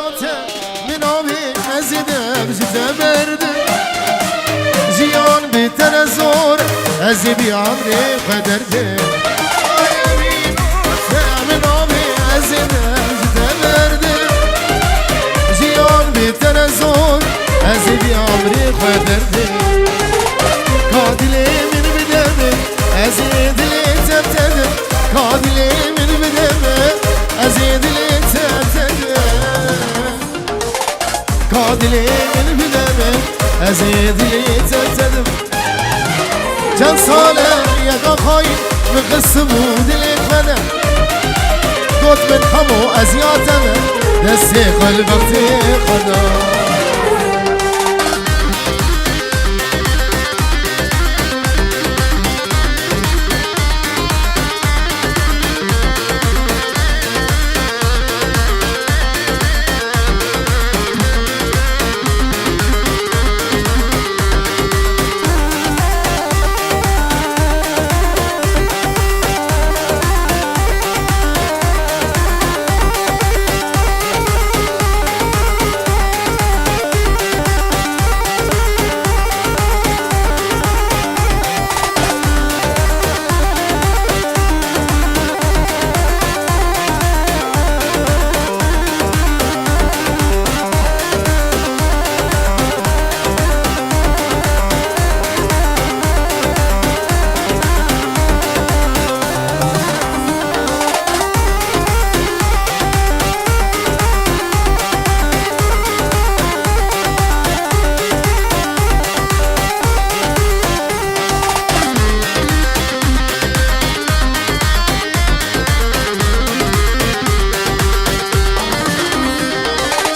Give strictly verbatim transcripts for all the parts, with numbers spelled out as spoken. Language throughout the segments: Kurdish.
Te min avê ez ê dem ji te berdim. Jiyan bi te ne zor, ez ê bi amrê xwe derdim. Te min avê ez ê dem ji te berdim. Jiyan bi te ne zor, ez ê bi amrê xwe derdim. Ka dilê min bide min, ez ê dilê te tedim. Ka dilê min bide min, ez ê dilê te tedim. Ka dilê min bide min, ez ê dilê te tedim. Çend sal e yeka xayîn min xistibû dilê xwe de. Got min hemo ez ya te me, destê xwe li bextê xwe da.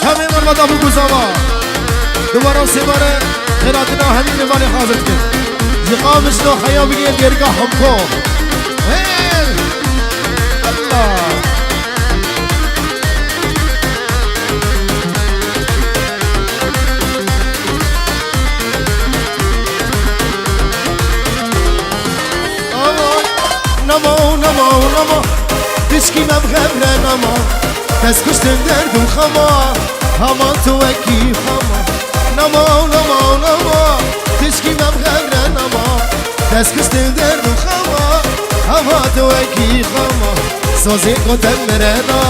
Çavê min ve dabû guzava. Dubare û sêbare xêratina hemî mêvanê hazir dikin. Ji Qamişlo heya bigê Dêrga Hemko. Hey! Allah! Aman, nama, nama, nama. Tişkî me bi xevre nama. Dest kuştin derd û xema. Hema tu wekî xema. Nama, nama, nama. Tişkî me bi xevre nama. Dest kuştin derd û xema. Hema tu wekî xema. Sozê gotem mirena.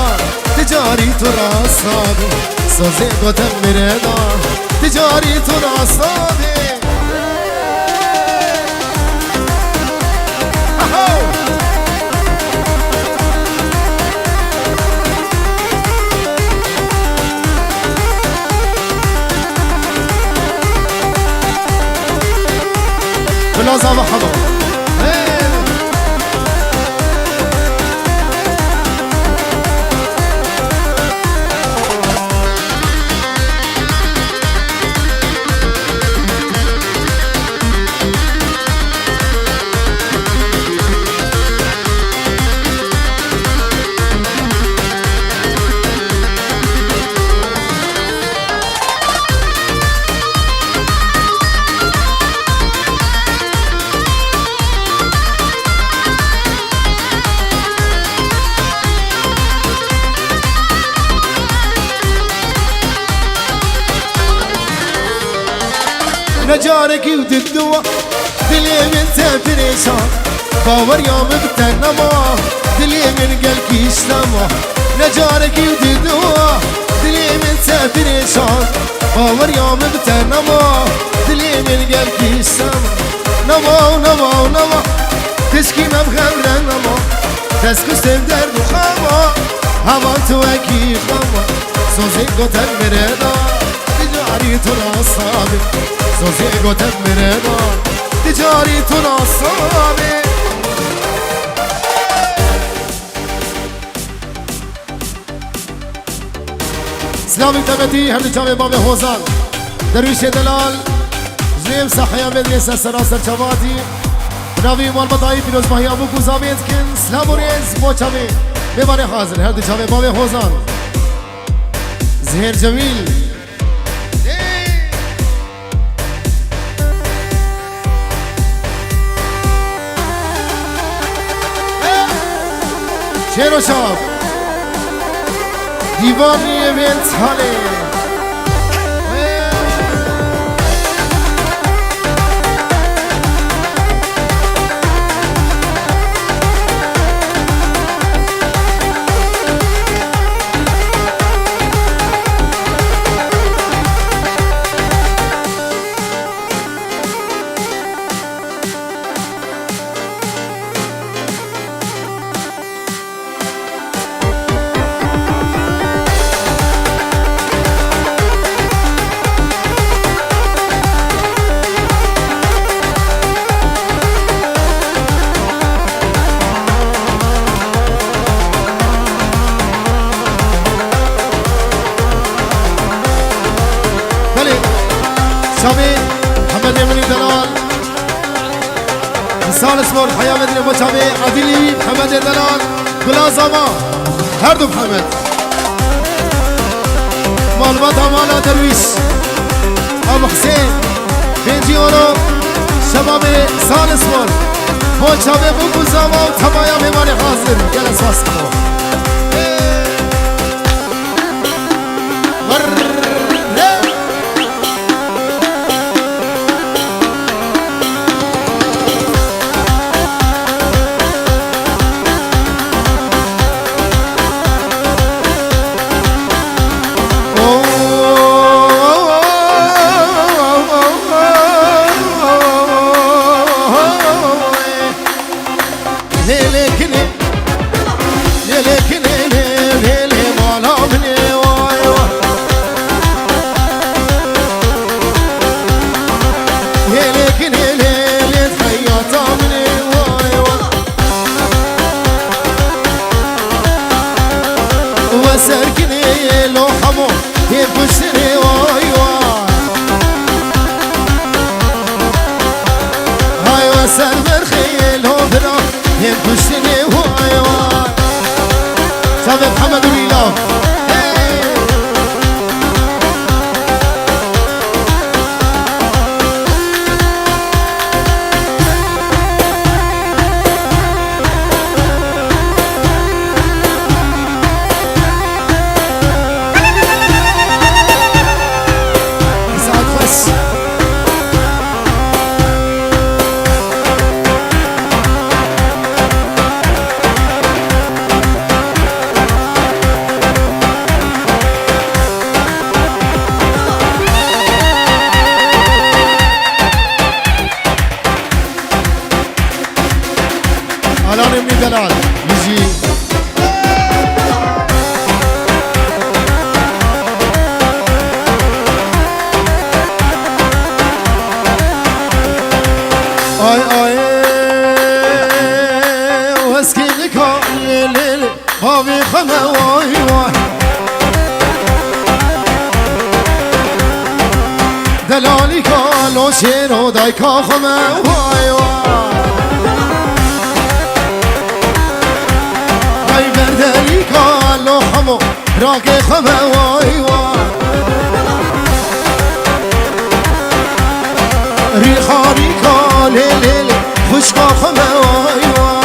Ti carî tu rasa be. Sozê gotem mirena. Ti carî tu rasa be. Bila zava hema. Hey! Ne carekî û di dua dilê min te pirêşan. Baweriya min bi te nema, dilê min gelkî ştema. Ne carekî û di dua dilê min te pirêşan. Baweriya min bi te nema, dilê min gelkî ştema. Nema, nema, nema, tişkî me bi xevre nema. Dest kuştên derd û xema, heval tu wekî xema. Sozê goten mirena, dicarî tu rasa be. Sozê goten mirena, dicarî tu rasa be. Silavê tebetî her du çavê bavê Hozan. Derwîşê delal, ji nêm saheya me dê ser sera ser çava dî. Bi navê malbatayî pîrozbahiya bûk û zavê dikin. Silav û rêz bo çavê. Mêvanê hazir, her du çavê bavê Hozan. Zihêr Cemîl. Şêro Şaf. Dîvanê Event Halê. Belê, çavê Hemedê min î delal. Sal spor, heya vedine bo çavê Adilî, Hemedê delal, Gula Zava, her du Hemed. Malbata mala Derwîş, Abu Husên, pêncî euro, şebabê Sal spor. Bo çavê Buku Zava û tevaya mêvanê hazir. Gele spas biko. Lê lê kinê, lê lê kinê, lê lê lê mala min ê, way way. Lê lê kinê, lê lê heyata min ê, way way. We ser kinê lo hemo. Hê kuştinê way way. Hay we ser berxê lo bira. Hê kuştinê way way. Çavê Mihemed û Lîla. Hey. Alanê min î delal, min jî. Ay ay, weskî nika lê lê lê. Bavê xwe me way way. Delalîka lo şêro dayka xwe me way way. Ay berdelîka lo hemo rakê xwe me way way. Rîxarîka lê lê lê xwişka xwe me way way.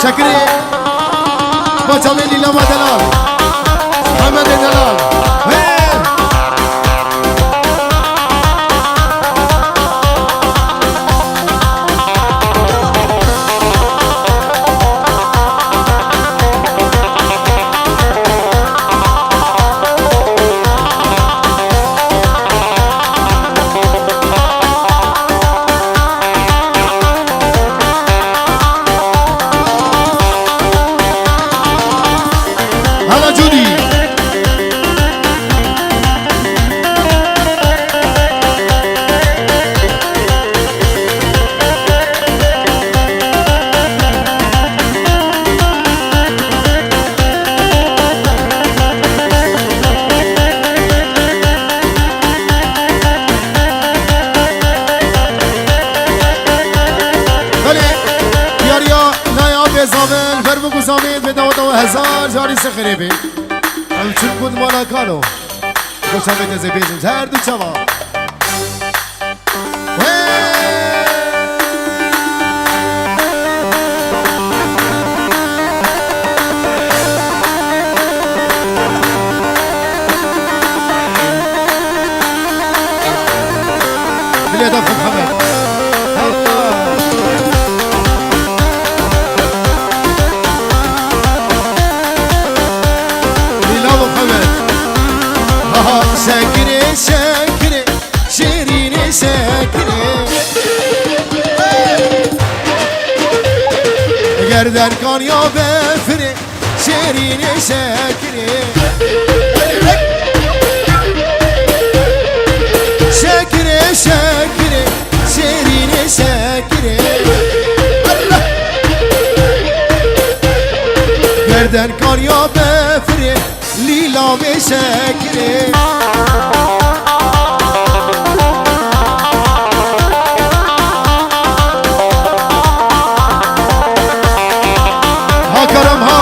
Şekirê Baçavê Lîlama delal. Hemedê delal. Hey! Hala Cudî. Belê, diyariya naya bê zaven, ver bû ku zavên bê dawa dawa hezar. Çi xirêbê? Em çûn kund mala kano. Goşa vê tezê bêjin ji her du çava. Wê! Bilê da Muhammed. Lîla Muhammed. Aha, şekirê, şekirê, şêrînê şekirê. Gerden kaniya befirê, şêrînê şekirê. Şekirê, şekirê, şêrînê şekirê. Gerden kaniya befirê, lîla vê şekirê. Ha kerem ha.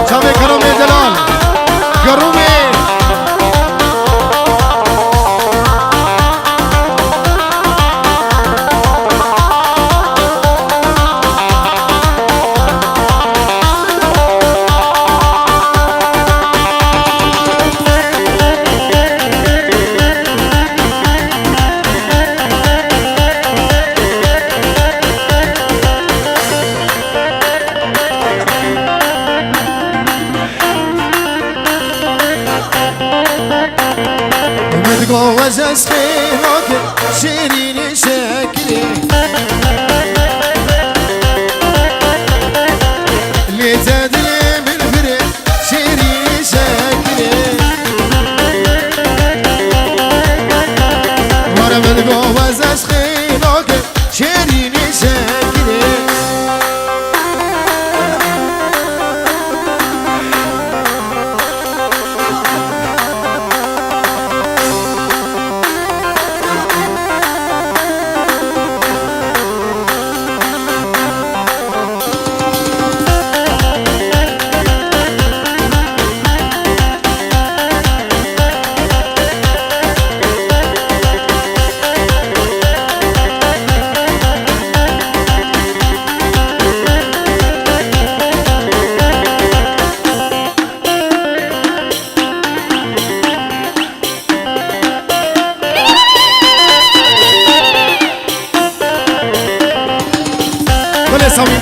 Çavê keremê delal. Keremê. Min go ez ez xênake şêrînê şekirê. Lê te dilê min firê şêrînê şekirê. Were min go ez ez xênake şêrînê şekirê. Belê Samî.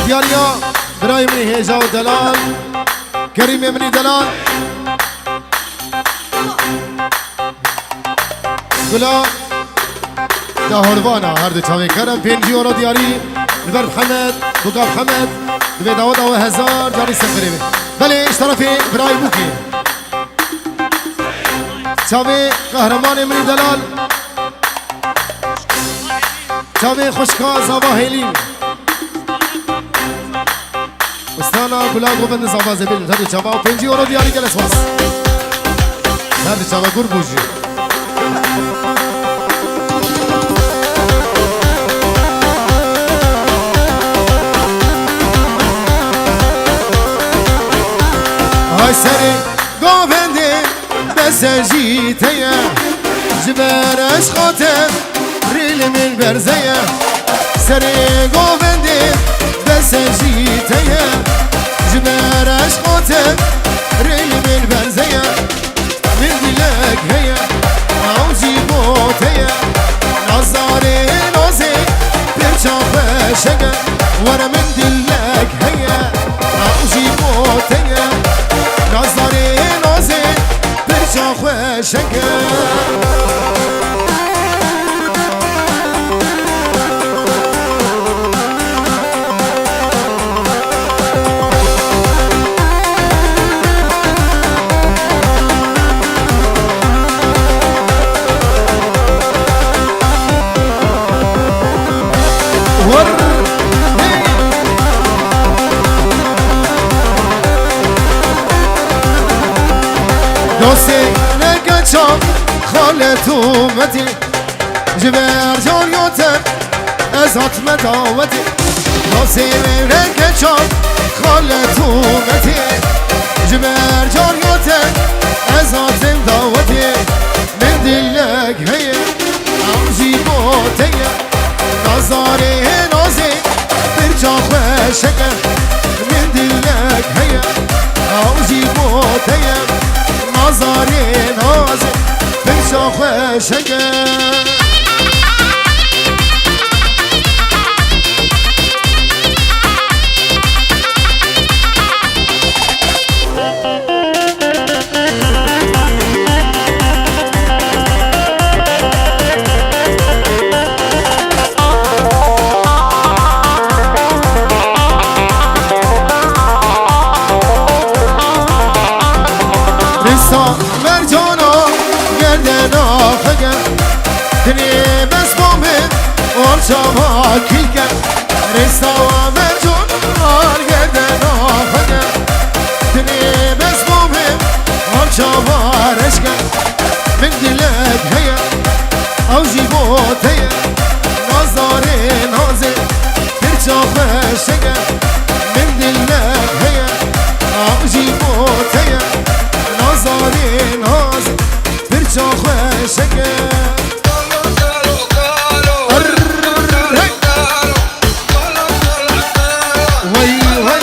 Diyariya birayê min ê hêja û delal. Kerîmê min î delal. Gula dahorvana her du çavê kerem pêncî euro diyarî li ber Hemed, Buga Hemed, divê dawa dawa hezar carî ser xirê be. Belê ji terefê birayê Bûkê. Çavê qehremanê min î delal. Çavê xwişka Zava Hêlî. Ustana Gula Govend Zava Zebil, her du çava û pêncî euro diyarî, gelek spas. Her du çava gur bûjî. Hay serê govendê, bese jî te ye, ji ber eşqa te rê li min berze ye. Serê govendê, bese jî te ye, ji ber eşqa te rê li min berze ye. Min dilek heye, ew jî bo te ye. Nazarê nazê, pirça xweşek e. Were min dilek heye, ew jî bo te ye. Nazarê nazê, pirça xweşek e. Dostê neke çav xalet û metî. Ji ber cariya te ez hatime dawetê. Nasê wê reke çav Xalet û metê, ji ber cariya te ez hatim dawetê. Min dilek heye, ew jî bo te ye. Nazarê nazê, pirça xweşeke. Min dilek heye, ew jî bo te ye. Nazarê nazê, pirça xweşeke. Rêsa mercana gerdena xwe ke, dinê mezbamê wan çava kîlke. Rêsa mercana gerdena xwe ke, dinê mezbamê wan çava reşke. Min dilek heye, ew jî bo te ye. Nazarê nazê, pirça xweşeke. Min dilek heye, ew jî bo te ye. Nazarê nazê, pirça xweşeke. Hey! Wey, wey.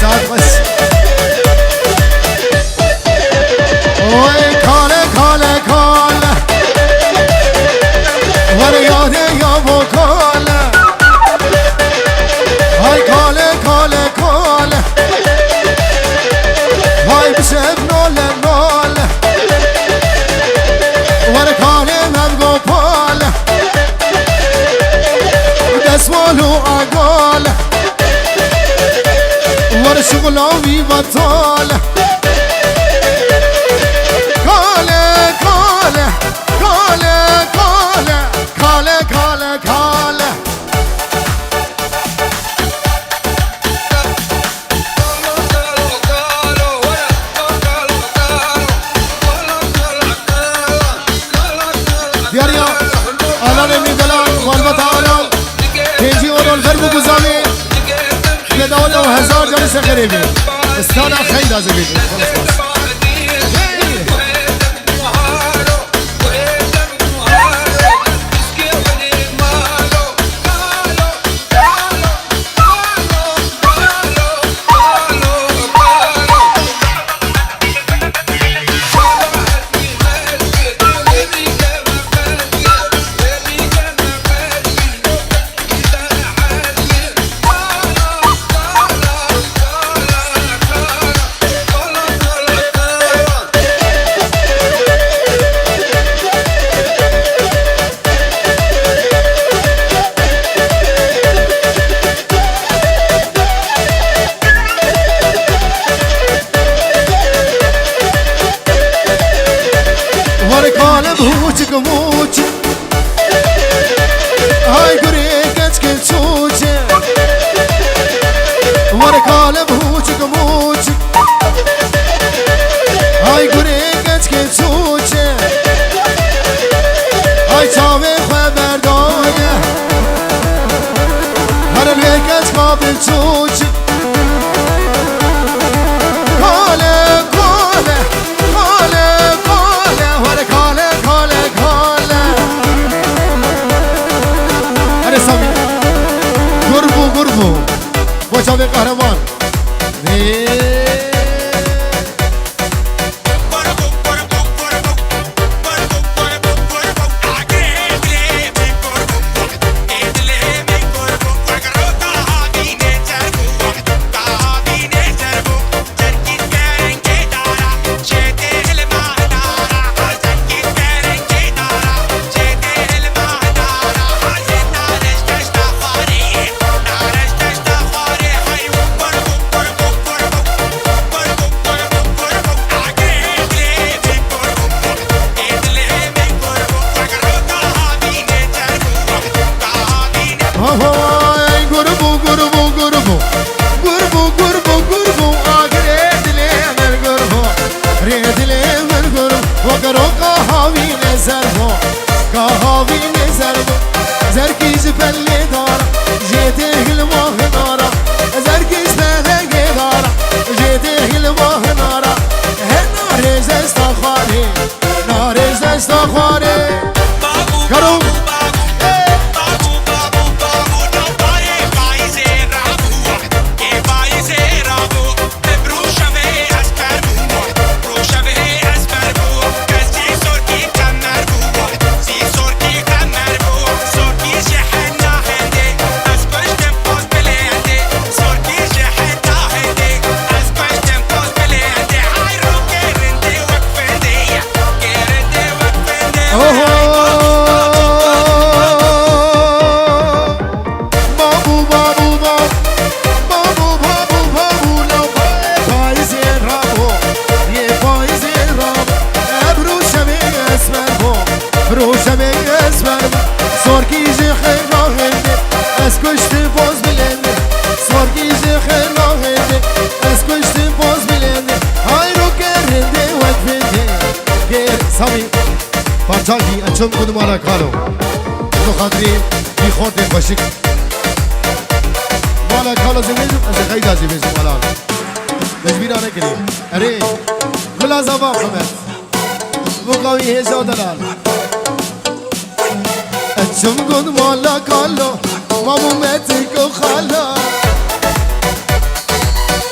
Saat baş. Oy, kale, kale, kale. Were yade ya bo kale. Hay kale, kale, kale. Hay bi şev nole, nole. Were kale mev go pale. Deswalo agale. Were şuxula wî vatale. Kale, kale, kale, kale, kale, kale, kale. Diyariya Alanê Mîgelan, malbata Alan, pêncî Odol Verb û Guzavî, lê daweta û hezar carî ser xerê bî. Stana xeyda zivî. Were kalê bi hûçik mûçik. Hay gurê keçkê çûçe. Were kalê bi hûçik mûçik. Hay gurê keçkê çûçe. Hay çavê xwe berdaye. Here li wê keçka bi çûçik. Kale, kale, kale, kale, were kale, kale, kale. Here Samî. Gur bû, gur bû. Bo çavê qehreman. Ê. Çakî, ez çim ku di mala kalo. Bi xatirê vî xortê xweşik. Mala kalo zî bêjim, ez ê xeyda jî bêjim, wala. Ez bîra nekirî. Erê, Gula Zava Mihemed. Bo qawî hêja delal. Eçim gund mala kalo, mamu metik û xala.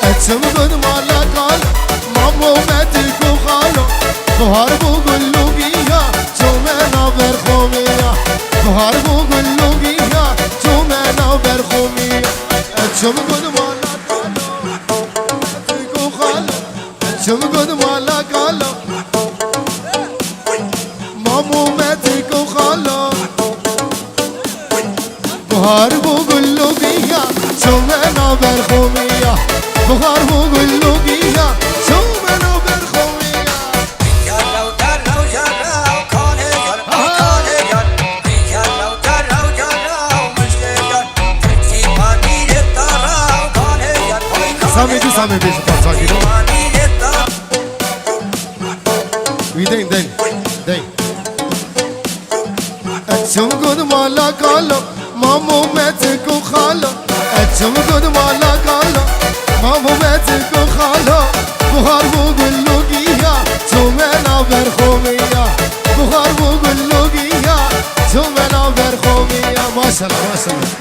Eçim gund mala kalo, mamu metik û xalo. Buhar bû gul û giya, çûme navber xomîya. Buhar bû gul û giya, çûme navber xomîya. Eçim gund mala kalo, metik û xalo. Çim gund mala kalo. Mamu metik û xalo. Buhar bû gul û giya, çûme navber xomîya. Buhar bû gul û giya, çûme navber xomîya. Samê, tu Samê bêjî parça kî. Wî deyn, deyn, deyn. Eçim gund mala kalo, mamu metik û xalo. Eçim gund mala kalo, mamu metik û xalo. Buhar bû gul û giya, çûme navber xomîya. Buhar bû gul û giya, çûme navber xomîya. Maşallah, maşallah.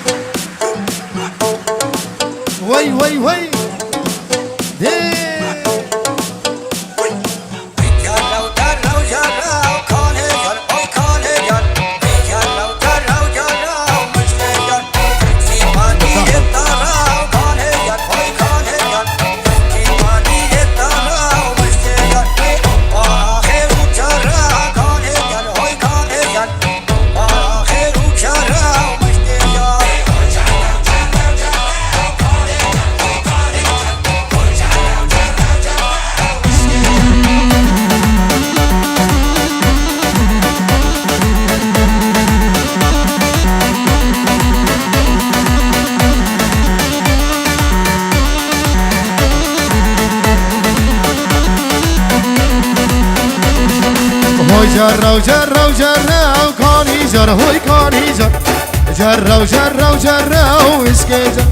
Wey, wey, wey. De. Hoy cerrew, cerrew, cerrew, kanî cer, hoy kanî cer. Cerrew, cerrew, cerrew, iskê cer.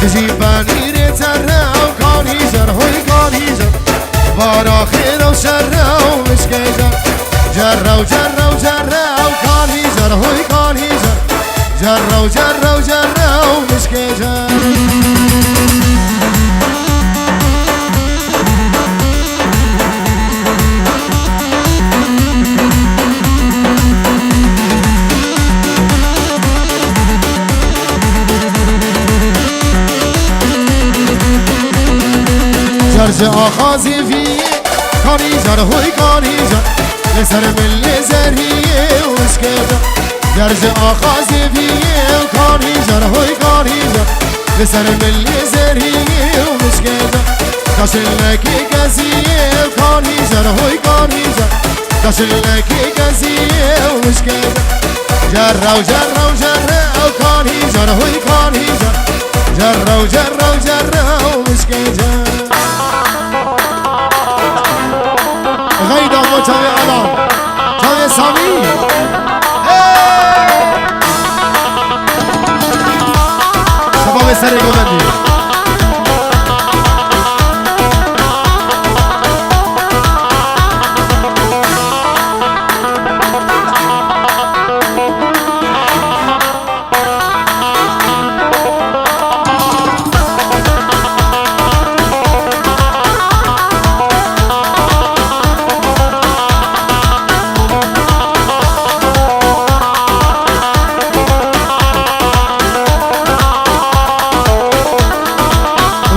Dijî penîrê cerrew, kanî cer, hoy kanî cer. Bara xêr ew şerrew, iskê cer. Cerrew, cerrew, cerrew, kanî cer, hoy kanî cer. Cerrew, cerrew, cerrew, mişkê cer. Cer ji axa zêviyê, kanî cer, hoy kanî cer. Li ser milê zerhiyê û mişkê cer. Cer ji axa zêviyê û kanî cer, hoy kanî cer. Li ser milê zerhiyê û mişkê cer. Kaşilekê keziyê û kanî cer, hoy kanî cer. Kaşilekê keziyê û mişkê cer. Cerrew, cerrew, cerrew, kanî cer, hoy kanî cer. Cerrew, cerrew, cerrew, mişkê cer. Xeyda bo çavê Alan. Çavê Samî. Hey! Şebabê serê govendî.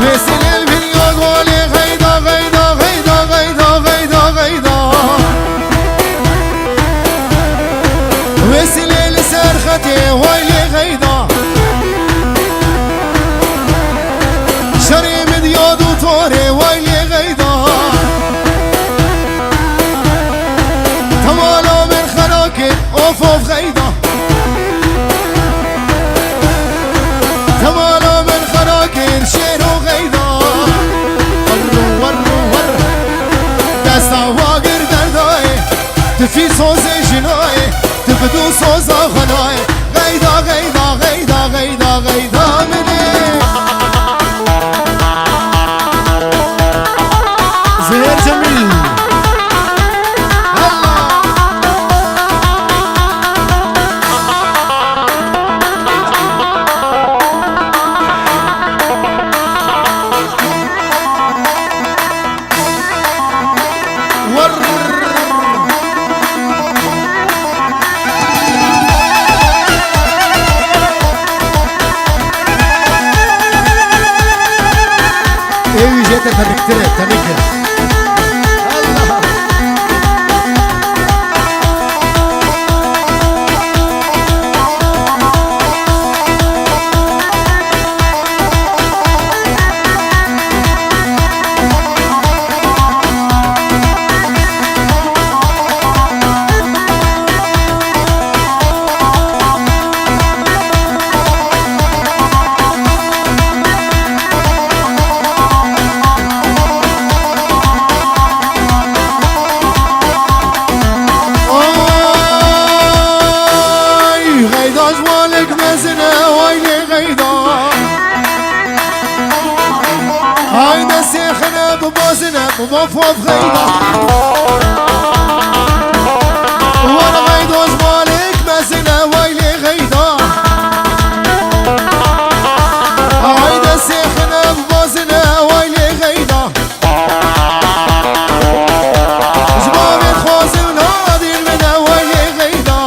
Wêsîlê li vînyo golê xeyda, xeyda, xeyda, xeyda, xeyda, xeyda, xeyda. Wêsîlê li ser xetê way lê xeyda. Şerê min ya du torê way lê xeyda. Temala min xera kir, of, of, xeyda. Temala min xera kir, şêro xeyda. Werro, werro, werro. Desta wa gir derdayê. Tifî sozê jina Bi dû soza xwe nayê. Xeyda, xeyda, xeyda, xeyda, xeyda min ê. Zihêr Cemîl. Hella. Ê wî jê te teniktir e, tenik e. Allah! Ay, xeyda ji malek mezin e, ay lê xeyda. Ay destê xine bibozine, bibofov xeyda. Wer xeyda ji malek mezin e, ay lê xeyda. Ay destê xine bibozine, ay lê xeyda. Ji bavê dixwazim nadîr min e, wayê xeyda.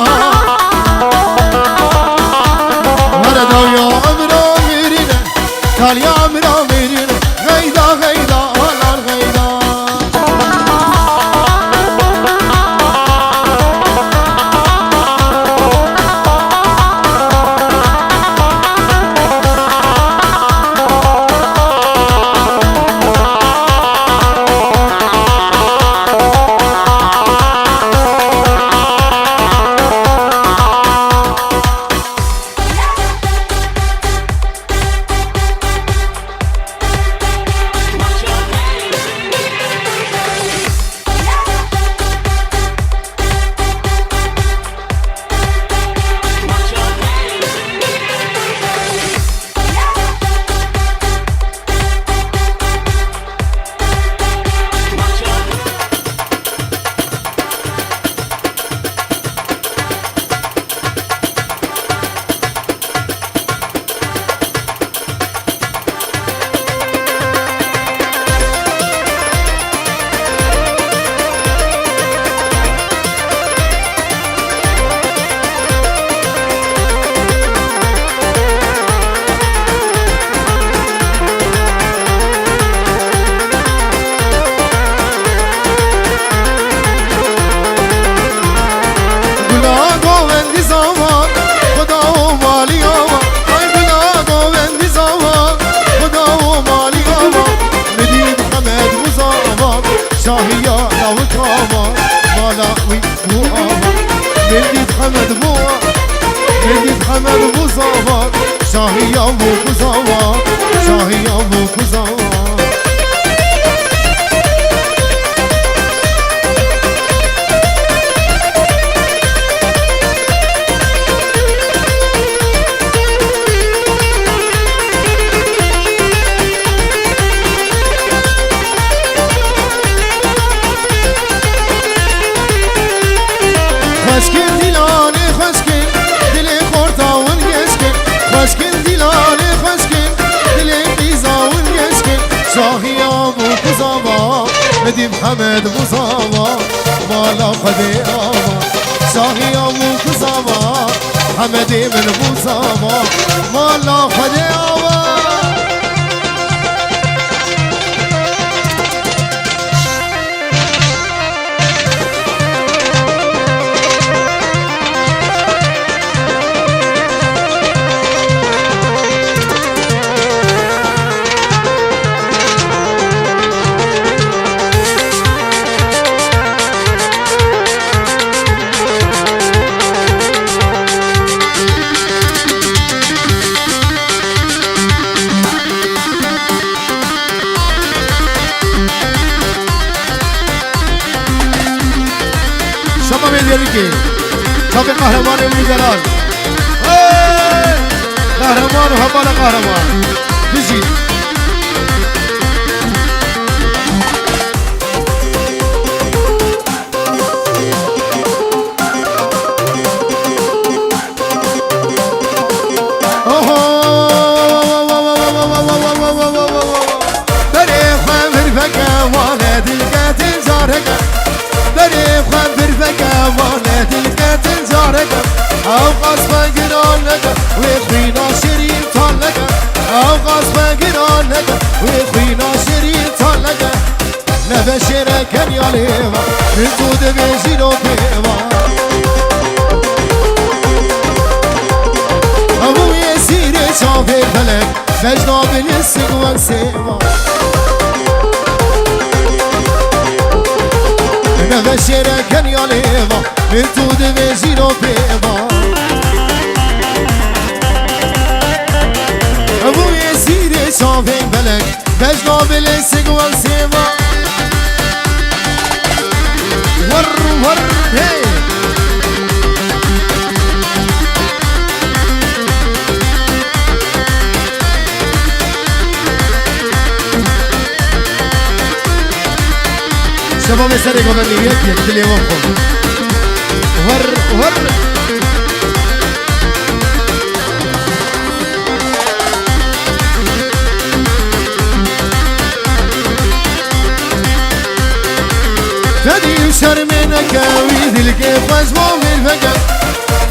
Were dawiya emra mêrîne, kaliya emra mêrîne, xeyda, xeyda, alan xeyda. Gula govendî zava, xuda û malî ava. Ay gula govendî zava, xuda û malî ava. Min dît Hemed bû zava, şahiya lawik ava. Mala wî bû ava. Min dît Hemed bû, min dît Hemed bû zava. Şahiya bû ku zava, şahiya bû ku zava. Xweşkin dîlanê xweşkin, dilê xorta win geşkin. Xweşkin dîlanê xweşkin, dilê qîza win geşkin. Şahiya bû ku zava, Medî Mihemed bû zava, mala Xwedê ava. Şahiya bû ku zava, Hemedê min bû zava, mala Xwedê ava. Şama Medya dike. Çavê qehremanê wî delal. Hey! Qehreman û hevala qehreman. Bijî. Oho! Berê xwe vir veke, wane dilke tin careke. Berê xwe vir veke, wane dilke tin careke. Ew qas xwe giran neke, wê xwîna şirîn tal neke. Ew qas xwe giran neke, wê xwîna şirîn tal neke. Nebe şêre Kenyalê va, min tu dibêjî no pê va. Hemû yê sîrê çavê felek, bejna bilî sing wek sêva. Nebe şêre Kenyalê va, min tu dibêjî no pê va. Hemû yê sîrê çavê felek, Bejna bilê sing wek sêva. Wer, wer, hey. Şebabê serê govendî yek yek dilê wan xwe. Wer, wer. Fedî û şermê neke, wî dilkê xwe ji bo min veke.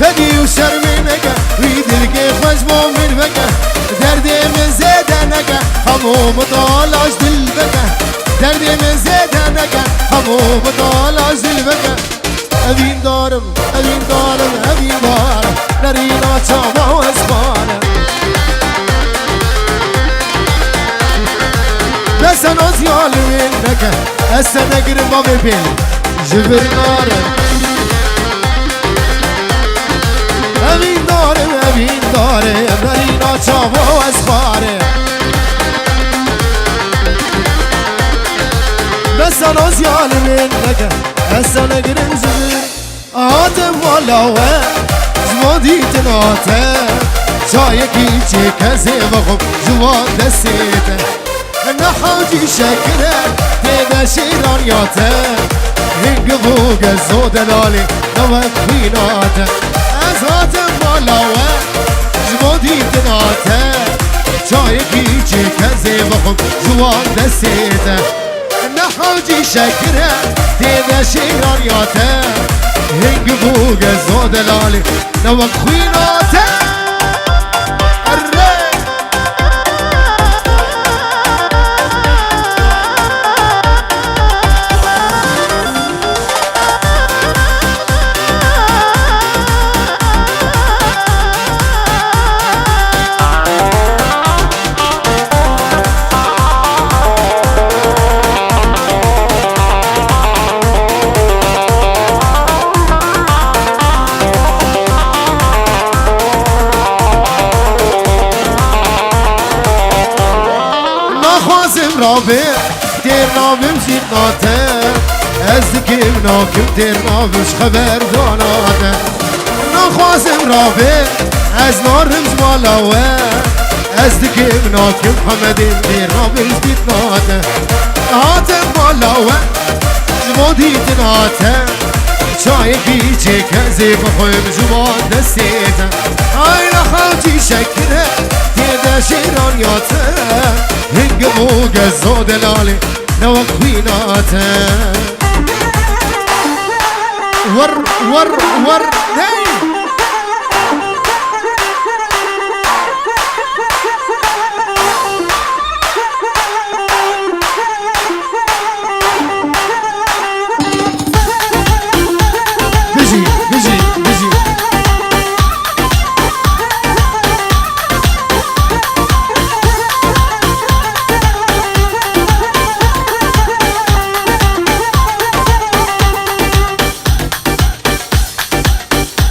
Fedî û şermê neke, wî dilkê xwe ji bo min veke. Derdê min zêde neke, hemû mitala ji dil veke. Derdê min zêde neke, hemû mitala ji dil veke. Evîn darim, evîn darim, evîn darim. Nerîna çava ez xwarim. Destena ziya li wê neke, ez te negirim bavê pê ji vir narim. Evîn darim, evîn darim, nerîna çava ez xwarim. Destena ziya li wê neke, ez te negirim ji vir. Hatim mala we, ji bo dîtina te. Çayekî çêke zê vexwim ji wan destê te. Ne hewcî şekire, tê de şêraniya te. Hingivû gezo delalê, ne wek xwîna te. Ez hatim mala we, ji bo dîtina te. Çayekî çêke zê vexwim ji wan destê te. Ne hewcî şekire, tê de şêraniya te. Hingivû gezo delalê, ne wek xwîna te. Erre! Naxwazim rabê, têr nabim jî nate. Ez dikim nakim têr nabim ji xeber dana te. Naxwazim rabê, ez narim ji mala we. Ez dikim nakim Hemedê, têr nabim ji dîtina te. Hatim mala we, ji bo dîtina te. Çayekî çêke zê bixwim ji wan destê te. Ay la xewcî şekire, tê de şêraniya te. Hingivû gezo delalê, ne wek xwîna te. Wer, wer, wer, hey! Bijî, bijî, bijî.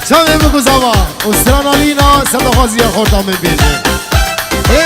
Çavê min ku zava û strana lîna, se daxwaziya xorta min bêje. Ê!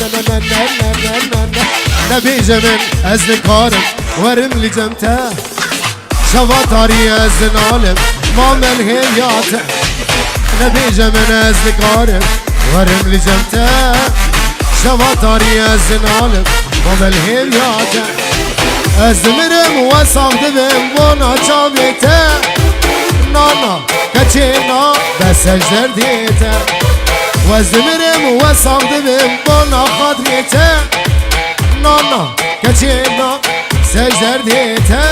Nebêje min ez nikarim werim li cem te. Şeva tarî ez nalim, ma min hêviya te. Nebêje min ez nikarim werim li cem te. Şeva tarî ez nalim, ma min hêviya te. Ez dimirim we sax dibim bona çavê te. Nana, keçê na, bes ez derdê te. Ez dimirim we sax dibim bona xatirê te. Nana, keçê na, bes ez derdê te.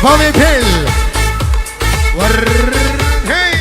Bavê Pêl. Wrrr, hey.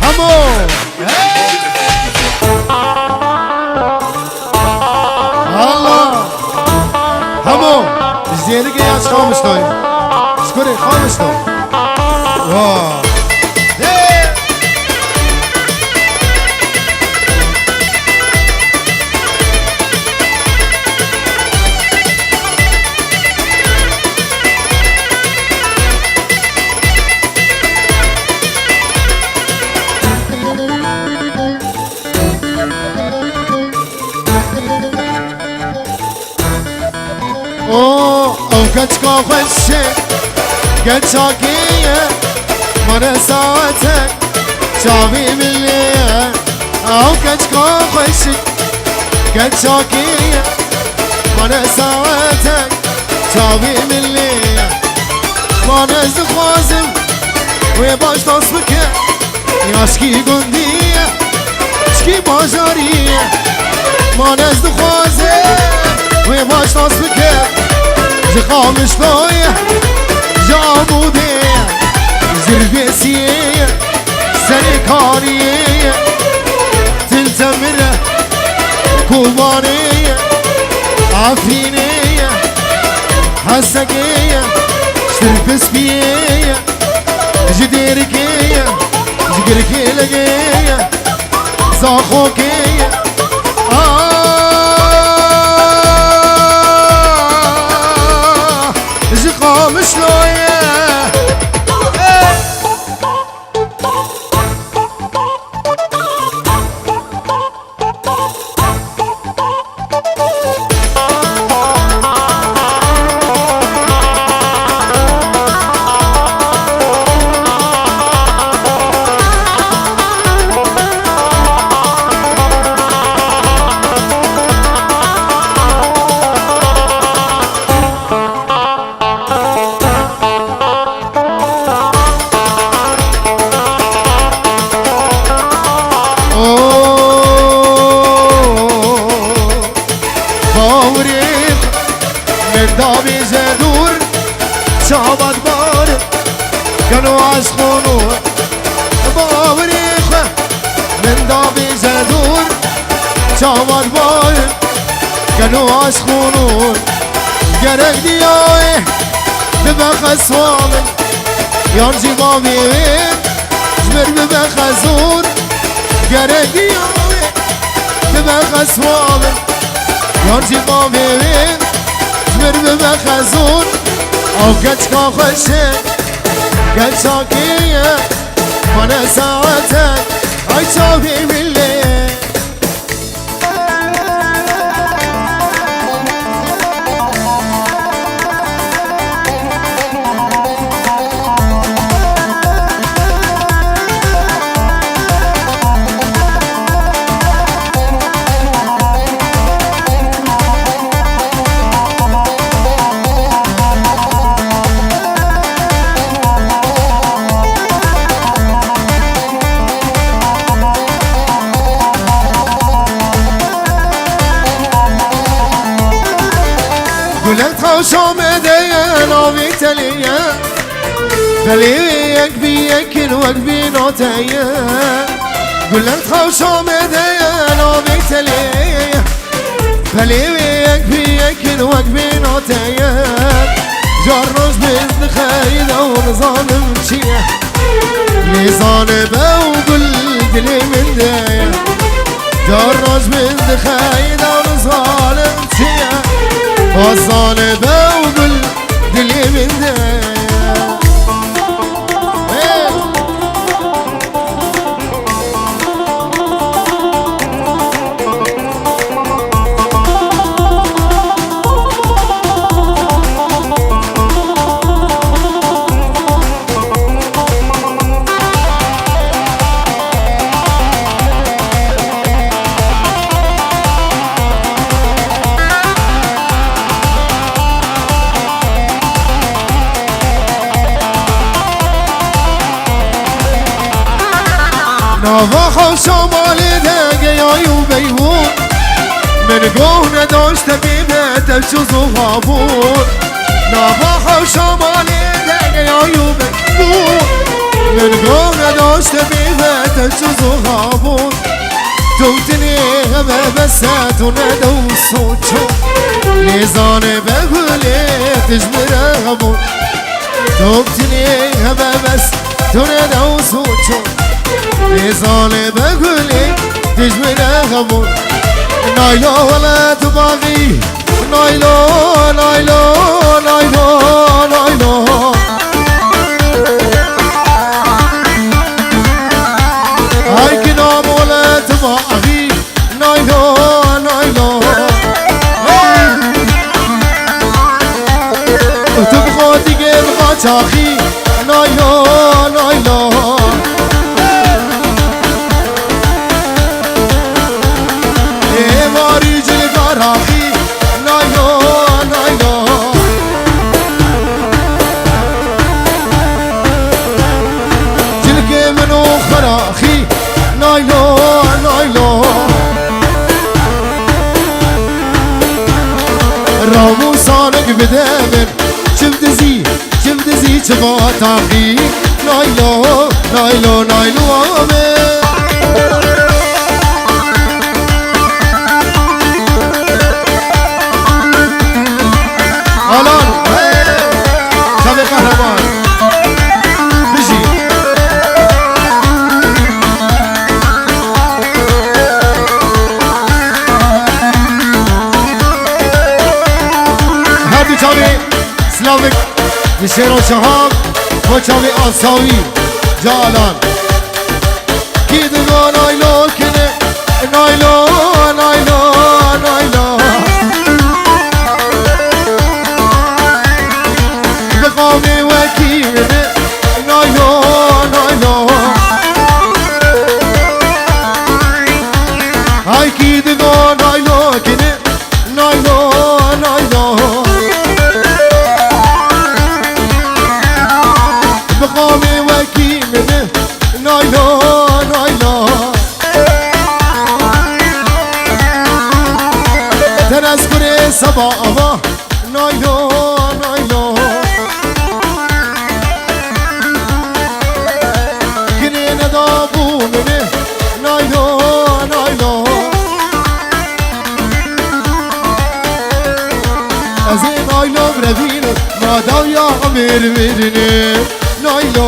Hemo! Allah! Hemo! Zêrike ya Qamişloyê. Skurê Qamişlo. Wa! Hey! O, ew keçka xweş e, keçakê ye, mane saete çavê min lê ye. Ew keçka xweş e, keçakê ye, mane saete çavê min lê ye. Mane ez dixwazim wê baş nas bike. Aşkî gundî ye, aşkî bajarî ye. Man ez dixwazim wê baş nas bikim. Ji Qamişloyê, ji Amûdê, ji Dirbêsiyê, Serêkaniyê, Til Temir, Kobanê, Efrînê, Hesekê, ji Tirpispiyê, ji Dêrikê, ji Girkêlegê, Zaxokê. Ah, ji Qamişloyê. Bawerê min dabêje dûr, çavat bar, gelo ez xwe nûr. Bawerê xwe min dabêje dûr, çavat bar, gelo ez xwe nûr. Gerek diyayê bibe xeswa min, yan jî bavê wê ji mir bibe xezûr. Gerek diyayê bibe xeswa min, yan jî bavê wê ji mir bibe xezûr. Ew keçka xweş e, keçakê ye, mane saete, ay çavê milê. Gulek tawşa me de ye, navê telê ye. Belê wê yek bi yek in, wek bîna te ye. Gulek tawşa me de ye, navê telê ye. Pelê wê yek bi yek in, wek bîna te ye. Carna ji min dixeyde û nizanim çi ye. Lê zanibe û gul dilê min de ye. Carna ji min dixeyde û nizanim çi ye. Baz zanibe û gul dilê min de ye. Hey! Nava hewşa malê de geyayî û beyhûn. Min goh nedaşte bîne tevçûz û habûn. Nava hewşa malê de geyayî û beyhûn. Min goh nedaşte bîne tevçûz û habûn. Tu tinê hebe bese tu ne dew soço. Lê zane be gulê tu ji min re hebûn. Top tinê hebe bes, tu ne dew soço. Lê zane be gulê, tu ji min re hebûn. Naylo wele tu baxî, naylo, naylo, naylo, naylo. Ay ki namole tu baxî, Naylo, naylo. Tu bi xwe digê bi qaçaxî. Naylo, naylo. Ê warî cilka raxî. Naylo, naylo. Cilkê min û xwe raxî. Naylo, naylo. Nek bide min, çim dizî, çim dizî, çima taqî. Naylo, naylo, naylo ame. Alan, hey! Çavê Kahraman. Bijî. Her du çavê Slavik, li şêra şehan, bo çavê Asawî, Calan. Kî digo naylo kine, naylo, naylo, naylo. Bi qamê wekî min e, naylo, naylo. Hay kî digo naylo kine, naylo, naylo. Bi qamê wekî min e, naylo, naylo. Tenes kurê seba ava, naylo, naylo. Kinê neda bû min e, naylo, naylo. Ez ê naylo birevîne, ma dawiya amêr mêrine. Naylo,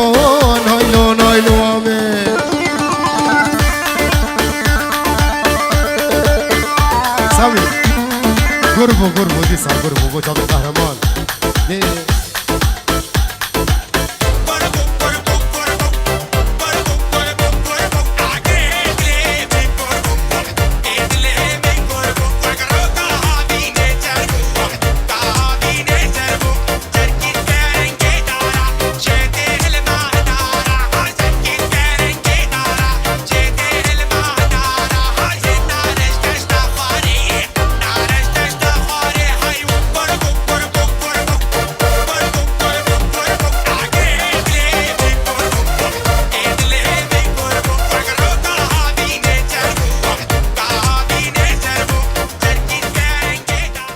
naylo, naylo amê. Samî, gur bû, gur bû, dîsa gur bû, bo çavê Kahraman.